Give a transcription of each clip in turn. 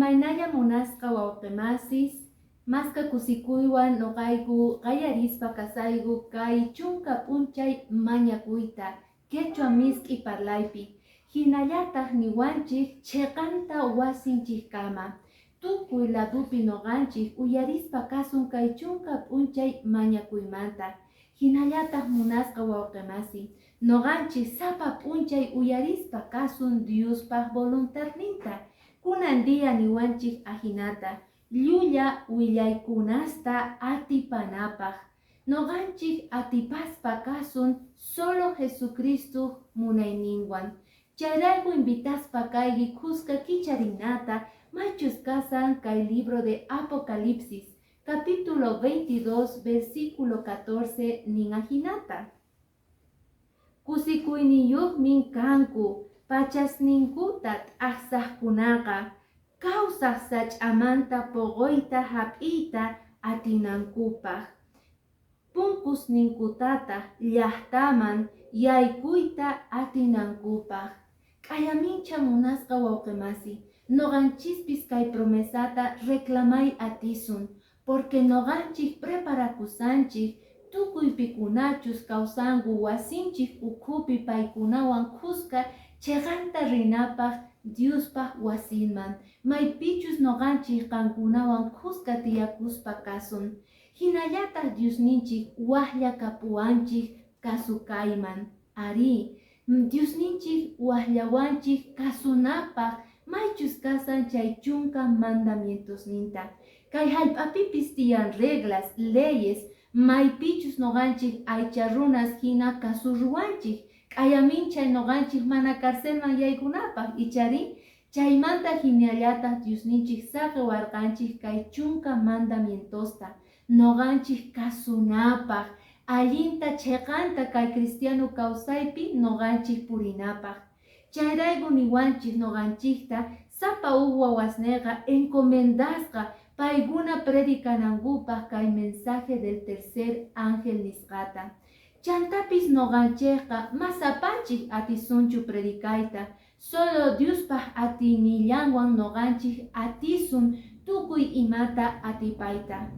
Imaynalla munasqa wawqimasis, maska kusikuywan noqayku qallarispa kasayku kay chunka p'unchay mañakuyta quechua misk'i parlaypi, hinallataq niwanchik chhiqanta wasinchikkama. Tukuy ladupi noqanchik uyarispa kasun kay chunka p'unchay mañakuymanta. Hinallataq munasqa wawqimasi, noqanchik sapa p'unchay uyarispa kasun Diospaq voluntadninta. Kunan día niwanchik ajinata, llulla willaykunasta atipanapaq. Noqanchik atipaspa kasun solo Jesucristo munayninwan. Chayrayku invitaspa kayki kuska kicharinata maychus kasan kay libro de Apocalipsis, capítulo 22, versículo 14 nin ajinata. Kusikuyniyuqmin kanku pachasninkuta t'aqsaqkunaqa, kawsaq sach'amanta poqoyta hap'iyta atinankupaq, punkusninkutataq llaqtaman yaykuyta atinankupaq. K'ayamincha munasqa wawqimasi, noqanchispis kay promesata reclamay atisun, porque noqanchik preparakusanchik tukuy pikunachus kawsanku wasinchik ukhupi paykunawan khuska chiqanta rinapaq Diospaq wasinman, maypichus noqanchik qankunawan khuska tiyakuspa kasun. Hinallataq Diosninchik waqllakapuwanchik kasukayman. Arí, Diosninchik waqllawanchik kasunapaq maychus kasan chay chunka mandamientosninta. Kay hallp'apipis tiyan reglas, leyes, maypichus noqanchik aycha runas hina kasurruwanchik. K'ayamin chay noqanchik mana carcelman yaykunapaq, ichari? Chaymanta hinallataq Diosninchik saqiwarqanchik kay chunka mandamientosta noqanchik kasunapaq, allinta chiqanta kay cristiano kawsaypi noqanchik purinapaq. Chayrayku niwanchik noqanchikta sapa huk wawasniqa encomendasqa paykuna predicanankupaq kay mensaje del tercer ángel nisqata. Chantapis noqanchikqa masapanchik atisunchu predicayta, solo Diospaq atiynillanwan noqanchik atisun tukuy imata atipayta.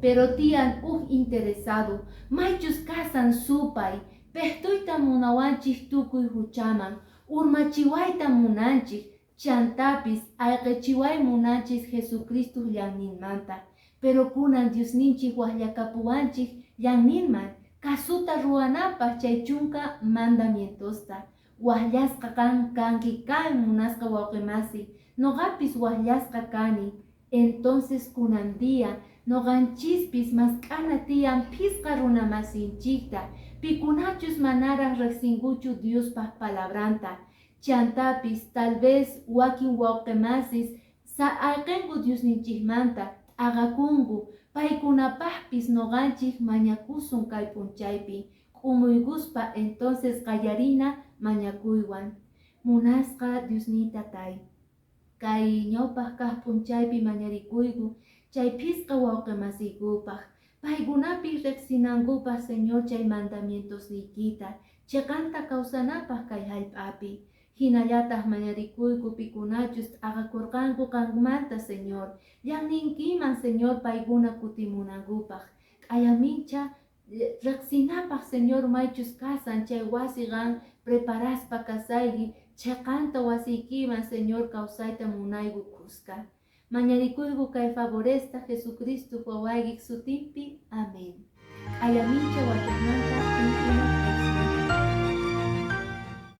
Pero tiyan huk interesado, maychus kasan supay, pehtuyta munawanchik tukuy huchaman, urmachiwayta munanchik, chantapis ayqichiway munanchik Jesucristo llanninmanta. Pero kunan Diosninchik waqllakapuwanchik llanninman, kasuta ruwanapaq chay chunka mandamientosta. Waqllasqa qan kanki kay munasqa wawqimasi, noqapis waqllasqa kani. Entonces kunan día noqanchispis mask'ana tiyan phisqa runamasinchikta, pikunachus manaraq riqsinkuchu Diospaq palabranta. Chantapis tal vez wakin wawqimasis sa ayqinku Diosninchikmanta t'aqakunku, paykunapaqpis noqanchik mañakusun kay p'unchaypi. K'umuykuspa entonces qallarina mañakuywan. Munasqa Diosniyta tay. Kay ñawpaq kaq p'unchaypi mañarikuyku chay phisqa wawqimasiykupaq, paykunapi riqsinankupaq Señor chay mandamientosniykita, chiqanta kawsanapaq kay hallp'api. Hinallataq mañarikuyku pikunachus t'aqakurqanku qanmanta Señor, llanninkiman Señor paykuna kutimunankupaq. K'ayamincha riqsinapaq Señor maychus kasan chay wasi qan preparaspa kasayki chiqanta wasiykiman Señor kawsayta munayku kuska. Mañarikuyku kay favoresta Jesucristo wawaykik sutinpi. Amén. K'ayamincha.